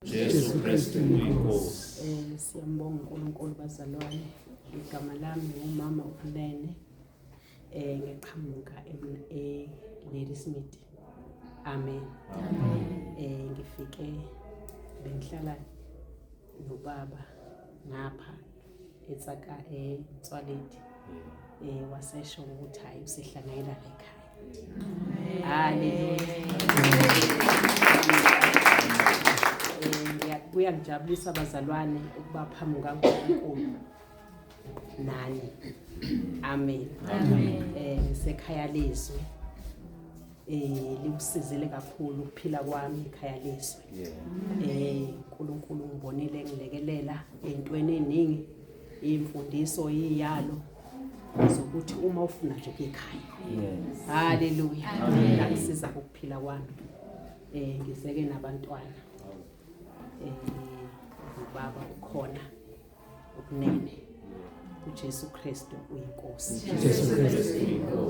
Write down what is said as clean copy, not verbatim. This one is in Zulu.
Jesu Kristu uyiNkosi. Siyambonga uNkulunkulu bazalwane. Igama lami ngumama uKunene. Ngiqhamuka eLadysmith. Amen. Amen. Ngifike bengihlala nobaba ngapha eTsaka eTswaledi. Wasesho ukuthi hayi usehlanganyela la ekhaya. Haleluya. Kuyangijabulisa bazalwane ukuba phambi kukaNkulunkulu nani. Amen. Amen. Ngisekhaya lezwi. Likusizile kakhulu ukuphila kwami ekhaya lezwi. uNkulunkulu ngibonile ngilekelela ezintweni eziningi, imfundiso iyalo zokuthi uma ufuna nje ukuya ekhaya. Yes. Haleluya. Amen. Ngisiza ukuphila kwami. Ngizeke nabantwana. Ubaba ukhona ukunene. uJesu Kristu uyiNkosi. Jesu Kristu uyiNkosi.